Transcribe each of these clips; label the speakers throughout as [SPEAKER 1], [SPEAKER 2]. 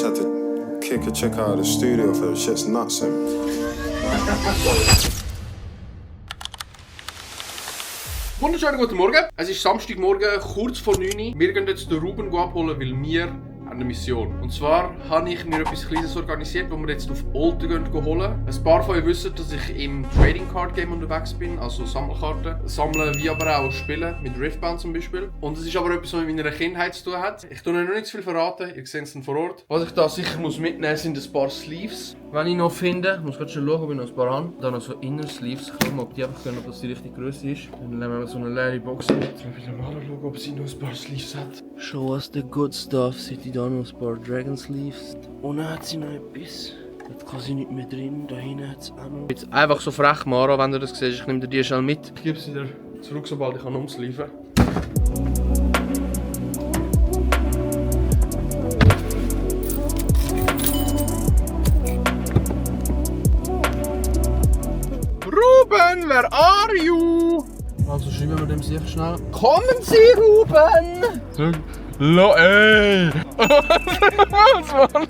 [SPEAKER 1] had to kick a chick out of the studio for the shit's nuts.
[SPEAKER 2] Wunderschönen guten Morgen. Es ist Samstagmorgen, kurz vor 9 Uhr. Wir gehen jetzt den Ruben abholen, weil wir eine Mission. Und zwar habe ich mir etwas Kleines organisiert, wo wir jetzt auf Olten holen. Ein paar von euch wissen, dass ich im Trading Card Game unterwegs bin, also Sammelkarten. Sammeln wie aber auch spielen, mit Riftbound zum Beispiel. Und es ist aber etwas, was mit meiner Kindheit zu tun hat. Ich tue euch noch nicht zu viel verraten, ihr seht es dann vor Ort. Was ich da sicher mitnehmen muss, sind ein paar Sleeves. Wenn ich noch finde, ich muss gerade schon schauen, ob ich noch ein paar habe. Dann noch so Inner Sleeves. Ich schaue mal, ob die einfach können, ob das die richtige Größe ist. Dann nehmen wir so eine leere Box mit. Dann will ich mal schauen, ob sie noch ein paar Sleeves hat. Show us the good stuff. Seht ihr da noch ein paar Dragon Sleeves? Unten hat sie noch etwas. Jetzt kann sie nicht mehr drin. Da hinten hat sie auch noch. Jetzt einfach so frech, Mara, wenn du das siehst. Ich nehme dir die schnell mit. Ich gebe sie dir zurück, sobald ich umsleeven kann. Ruben, where are you? Also schreiben wir dem sicher schnell. Kommen Sie, Ruben! Ey! Was, Mann?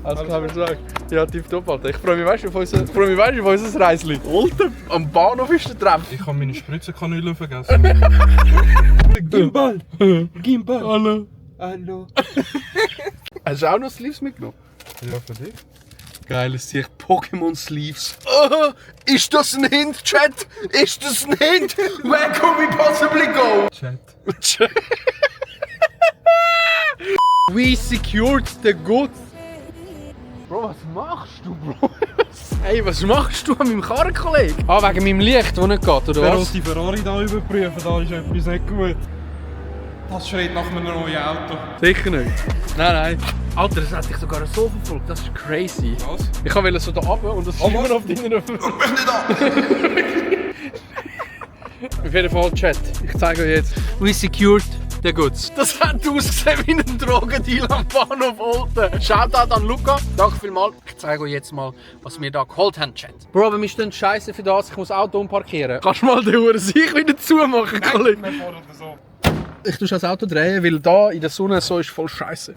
[SPEAKER 2] Also kann ich sagen. Ja, tipptopp, Alter. Ich freue mich, weißt du, auf unser Reisli. Olten, am Bahnhof ist der Treff.
[SPEAKER 3] Ich habe meine Spritzenkanüle vergessen. Gimbal! Gimbal! Hallo! Hallo!
[SPEAKER 2] Hast du auch noch Sleeves mitgenommen?
[SPEAKER 3] Ja, für dich.
[SPEAKER 2] Geiles Sicht, Pokémon Sleeves. Oh, ist das ein Hint, Chat? Ist das ein Hint? Where could we possibly go?
[SPEAKER 3] Chat.
[SPEAKER 2] We secured the goods. Bro, was machst du, Bro? Hey, was machst du an meinem Karrenkollege? Ah, wegen meinem Licht, das nicht geht, oder
[SPEAKER 3] Wer
[SPEAKER 2] was?
[SPEAKER 3] die Ferrari da überprüfen, da ist etwas nicht gut. Das schreit nach einem neuen Auto.
[SPEAKER 2] Sicher nicht. Nein. Alter, das hat dich sogar so verfolgt, das ist crazy.
[SPEAKER 3] Was?
[SPEAKER 2] Ich wollte so da runter und das ist immer auf deiner... Auf jeden Fall, Chat, ich zeige euch jetzt. We secured the goods. Das hat ausgesehen wie ein Drogendeal am Bahnhof Olten. Shoutout an Luca. Danke vielmals. Ich zeige euch jetzt mal, was wir da geholt haben, Chat. Bro, aber wir stehen scheiße für das. Ich muss das Auto umparkieren. Kannst du mal den Uhr sich wieder zumachen, Kollege?
[SPEAKER 3] Wir fahren so.
[SPEAKER 2] Ich tue das Auto drehen, weil da in der Sonne so ist voll scheiße.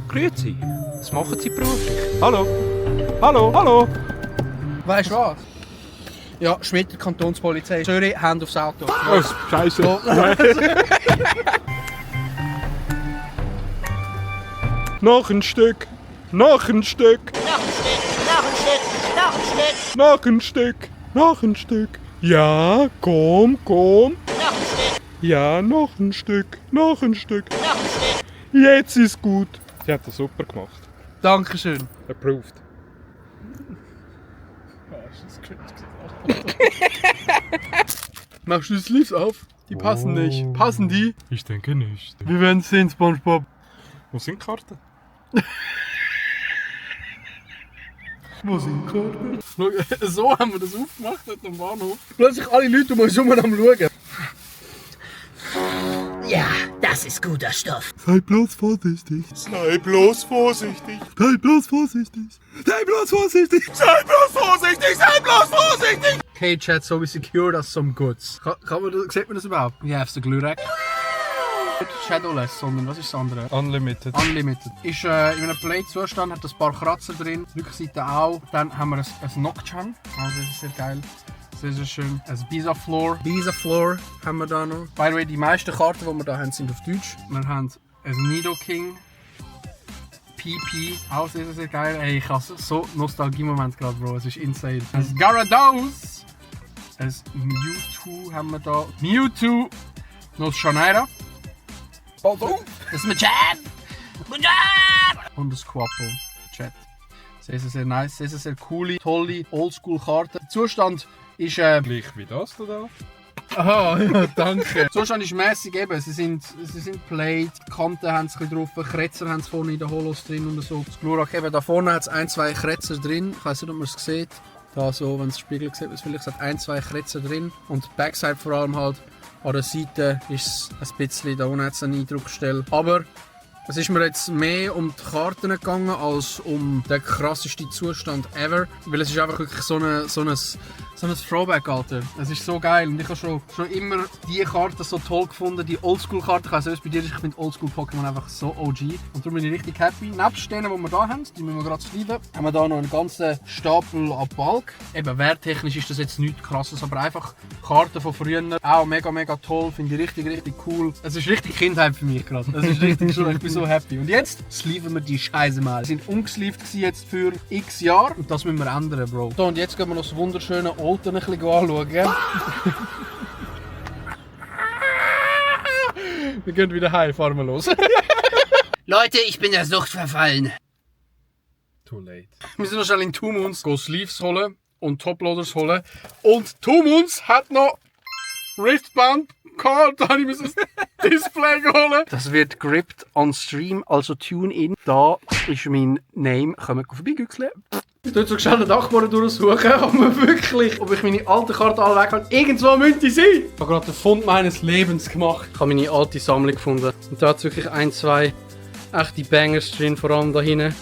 [SPEAKER 3] Grüezi. Was machen Sie beruflich? Hallo? Hallo?
[SPEAKER 2] Weißt du was? Ja, Schmidt, Kantonspolizei. Zürich, Hand aufs Auto.
[SPEAKER 3] Was? Scheiße. Noch ein Stück. Noch ein Stück. Noch ein Stück. Ja, komm. Ja, noch ein Stück. Jetzt ist gut. Sie hat das super gemacht.
[SPEAKER 2] Dankeschön.
[SPEAKER 3] Approved.
[SPEAKER 2] Machst du die Sleeves auf? Die passen nicht. Passen die?
[SPEAKER 3] Ich denke nicht.
[SPEAKER 2] Wir werden sehen, SpongeBob.
[SPEAKER 3] Wo sind die Karten?
[SPEAKER 2] Wo sind die Karten? So haben wir das aufgemacht am Bahnhof. Plötzlich alle Leute um uns herum am Schauen.
[SPEAKER 4] Ja, das ist guter Stoff.
[SPEAKER 3] Sei bloß vorsichtig. Sei bloß vorsichtig. Sei bloß vorsichtig. Sei bloß vorsichtig. Sei bloß vorsichtig. Sei bloß vorsichtig.
[SPEAKER 2] Okay, Chat, so we secured us some goods. Sieht man das überhaupt? Ja, auf der Glührack. Nicht Shadowless, sondern was ist das andere?
[SPEAKER 3] Unlimited.
[SPEAKER 2] Unlimited. Ist in einem Play-Zustand, hat ein paar Kratzer drin, Rückseite auch. Dann haben wir ein Nocturne, also das ist sehr geil. Sehr schön. Ein Bisa-Floor. Bisa-Floor haben wir da noch. By the way, die meisten Karten, die wir da haben, sind auf Deutsch. Wir haben ein Nidoking. PP, auch sehr geil. Ey, ich habe so Nostalgie-Moment gerade, Bro. Es ist insane. Ein Gyarados. Ein Mewtwo haben wir da. Mewtwo. Noch ein Shanaira. Das ist Machamp. Und ein Squapple. Chat. Sehr nice. Sehr coole, tolle, oldschool-Karten. Der Zustand ist
[SPEAKER 3] Gleich wie das da.
[SPEAKER 2] Aha, ja, danke. Der Zustand ist mäßig eben. Sie sind played, die Kanten haben es drauf, Kretzer haben es vorne in den Holos drin und so. Das Glurak eben, da vorne hat es 1-2 Kretzer drin. Ich weiß nicht, ob man es sieht. Da so, wenn es Spiegel sieht, vielleicht hat 1-2 Kretzer drin. Und die Backside vor allem halt, an der Seite ist es ein bisschen, da unten hat es eine Eindruckstelle. Aber Es ist mir jetzt mehr um die Karten gegangen, als um den krassesten Zustand ever. Weil es ist einfach wirklich so ein Throwback, Alter. Es ist so geil und ich habe schon immer die Karten so toll gefunden, die Oldschool-Karten. Ich weiss nicht, was bei dir ist, ich finde Oldschool-Pokémon einfach so OG. Und darum bin ich richtig happy. Nebst denen, die wir hier haben, die müssen wir gerade sleeven, haben wir hier noch einen ganzen Stapel an Bulk. Eben, werttechnisch ist das jetzt nichts krasses, aber einfach Karten von früher. Auch mega, mega toll, finde ich richtig, richtig cool. Es ist richtig Kindheit für mich gerade. Es ist richtig schön, ich bin so happy. Und jetzt sleeven wir die Scheiße mal. Wir sind ungesleeved jetzt für x Jahre und das müssen wir ändern, Bro. So, und jetzt gehen wir noch das wunderschöne Olten ein bisschen anschauen. Wir gehen wieder heim, fahren wir los.
[SPEAKER 4] Leute, ich bin der Sucht verfallen.
[SPEAKER 2] Too late. Wir müssen noch schnell in Two Moons Sleeves holen und Toploaders holen. Und Two Moons hat noch Riftband gehabt. Da habe ich das Display geholt. Das wird gripped on stream, also tune in. Da ist mein Name. Kommt vorbei, Güchsle. Ich tue so schnell den Dachboden durchsuchen, ob ich meine alte Karte alle weg habe. Irgendwo müssen die sein. Ich habe gerade den Fund meines Lebens gemacht. Ich habe meine alte Sammlung gefunden. Und da hat es wirklich ein, zwei echte Bangers drin, vor allem da hinten.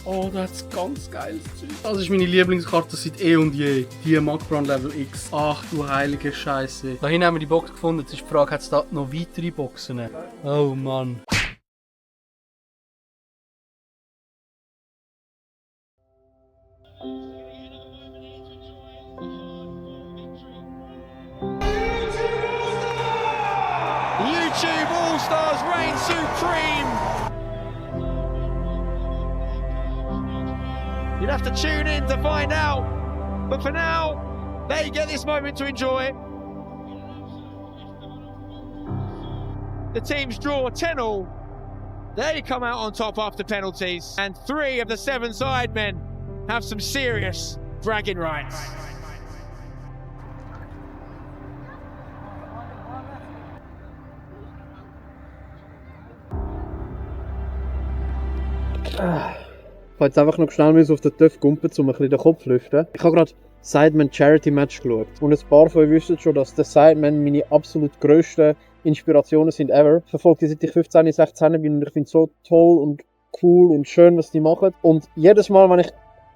[SPEAKER 2] Oh, das ist ganz geiles Zeug. Das ist meine Lieblingskarte seit eh und je. Die Magbrand Level X. Ach du heilige Scheiße. Da hinten haben wir die Box gefunden. Jetzt ist die Frage, hat es da noch weitere Boxen? Oh Mann.
[SPEAKER 5] YouTube All-Stars reign supreme. You'll have to tune in to find out. But for now, they get this moment to enjoy. The teams draw 10-all. They come out on top after penalties. And 3 of the 7 side men have some serious bragging rights.
[SPEAKER 6] Ich habe jetzt einfach noch schnell auf den TÜV gumpen, um ein bisschen den Kopf zu lüften. Ich habe gerade Sidemen Charity Match geschaut. Und ein paar von euch wissen schon, dass der Sidemen meine absolut grössten Inspirationen sind ever. Ich verfolge die seit ich 15, 16 bin und ich finde es so toll und cool und schön, was die machen. Und jedes Mal, wenn ich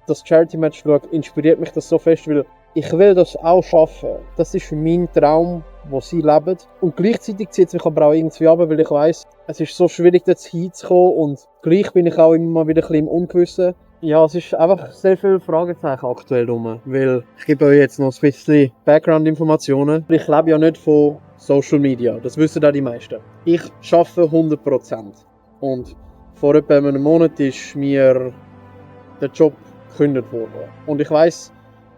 [SPEAKER 6] das Charity Match schaue, inspiriert mich das so fest, weil ich will das auch schaffen. Das ist mein Traum, den sie leben. Und gleichzeitig zieht es mich aber auch irgendwie ab, weil ich weiss, es ist so schwierig, dort hinzukommen und gleich bin ich auch immer wieder ein bisschen im Ungewissen. Ja, es ist einfach sehr viele Fragezeichen aktuell rum, weil ich gebe euch jetzt noch ein bisschen Background-Informationen. Ich lebe ja nicht von Social Media, das wissen auch die meisten. Ich arbeite 100% und vor etwa einem Monat ist mir der Job gekündigt worden. Und ich weiss,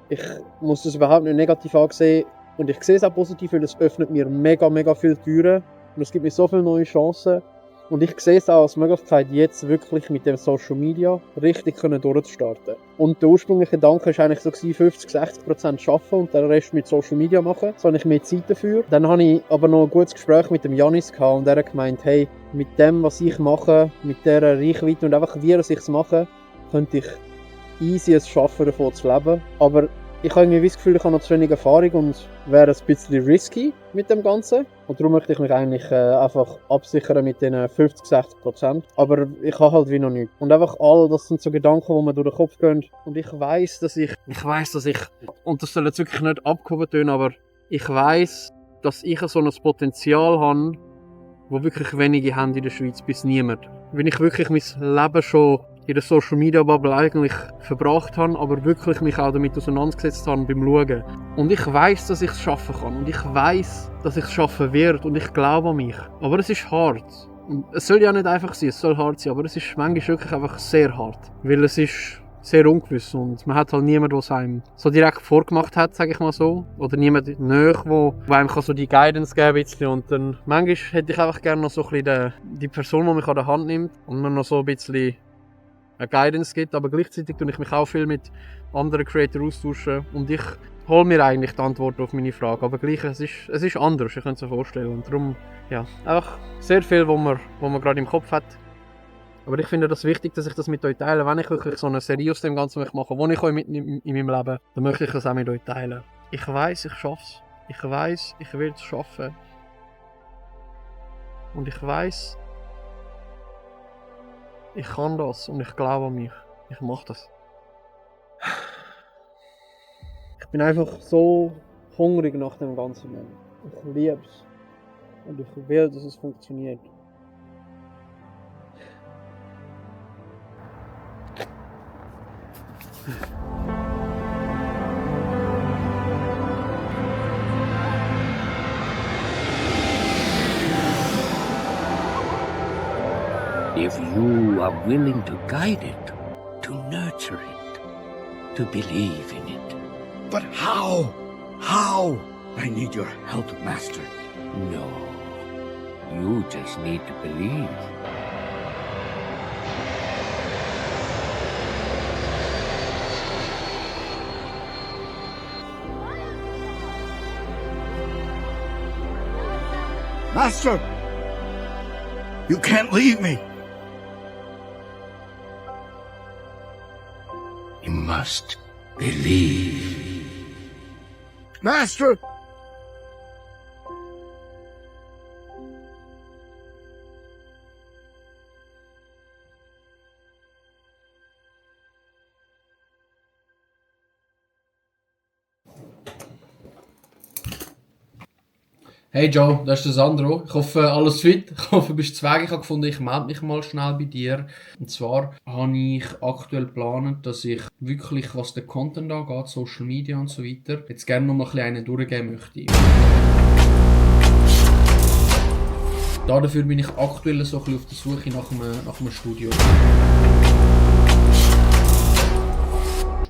[SPEAKER 6] ich muss das überhaupt nicht negativ ansehen und ich sehe es auch positiv, weil es öffnet mir mega, mega viele Türen und es gibt mir so viele neue Chancen. Und ich sehe es auch als Möglichkeit, jetzt wirklich mit dem Social Media richtig durchzustarten. Und der ursprüngliche Gedanke war eigentlich so 50-60% arbeiten und den Rest mit Social Media machen. So habe ich mehr Zeit dafür. Dann hatte ich aber noch ein gutes Gespräch mit dem Janis und er hat gemeint, hey, mit dem, was ich mache, mit dieser Reichweite und einfach wie ich es mache, könnte ich easy es schaffen, davon zu leben. Aber ich habe irgendwie das Gefühl, ich habe noch zu wenig Erfahrung und wäre ein bisschen risky mit dem Ganzen. Und darum möchte ich mich eigentlich einfach absichern mit den 50-60%. Aber ich habe halt wie noch nichts. Und einfach das sind so Gedanken, die mir durch den Kopf gehen. Und ich weiss, dass ich, und das soll jetzt wirklich nicht abgehoben tönen, aber ich weiss, dass ich so ein Potenzial habe, das wirklich wenige haben in der Schweiz, bis niemand. Wenn ich wirklich mein Leben schon in der Social Media Bubble eigentlich verbracht habe, aber wirklich mich auch damit auseinandergesetzt habe beim Schauen. Und ich weiss, dass ich es schaffen kann. Und ich weiss, dass ich es schaffen werde. Und ich glaube an mich. Aber es ist hart. Und es soll ja nicht einfach sein, es soll hart sein, aber es ist manchmal wirklich einfach sehr hart. Weil es ist sehr ungewiss und man hat halt niemanden, der es einem so direkt vorgemacht hat, sage ich mal so. Oder niemand näher, der einem so die Guidance geben kann. Und dann manchmal hätte ich einfach gerne noch so ein bisschen die Person, die mich an der Hand nimmt und mir noch so ein bisschen eine Guidance gibt, aber gleichzeitig tue ich mich auch viel mit anderen Creators austauschen und ich hole mir eigentlich die Antwort auf meine Frage, aber gleich, es ist anders, ich könnte es mir vorstellen und darum, ja, einfach sehr viel, was man gerade im Kopf hat. Aber ich finde das wichtig, dass ich das mit euch teile, wenn ich wirklich so eine Serie aus dem Ganzen mache, wo ich euch mitnehme in meinem Leben, dann möchte ich das auch mit euch teilen. Ich weiss, ich schaffe es. Ich weiss, ich will es schaffen. Und ich weiß, ich kann das und ich glaube an mich. Ich mache das. Ich bin einfach so hungrig nach dem Ganzen, Mann. Ich liebe es. Und ich will, dass es funktioniert.
[SPEAKER 4] If you are willing to guide it, to nurture it, to believe in it.
[SPEAKER 7] But how? How? I need your help, Master.
[SPEAKER 4] No, you just need to believe.
[SPEAKER 7] Master! You can't leave me!
[SPEAKER 4] You must believe.
[SPEAKER 7] Master!
[SPEAKER 2] Hey Joe, das ist der Sandro. Ich hoffe, alles fit. Ich hoffe, du bist zu Weg. Ich habe gefunden, ich melde mich mal schnell bei dir. Und zwar habe ich aktuell geplant, dass ich wirklich, was den Content angeht, Social Media und so weiter, jetzt gerne noch mal ein bisschen einen durchgeben möchte. Dafür bin ich aktuell so ein bisschen auf der Suche nach einem Studio. Ich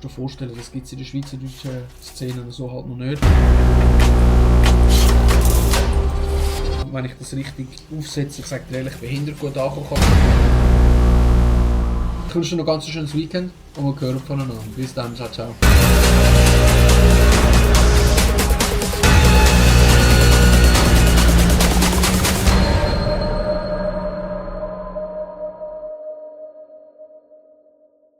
[SPEAKER 2] kann mir vorstellen, das gibt es in der schweizerdeutschen Szene so halt noch nicht. Wenn ich das richtig aufsetze, ich sage dir ehrlich, behindert gut ankommen kann. Ich wünsche dir noch ein ganz schönes Weekend und wir hören voneinander. Bis dann, ciao, ciao.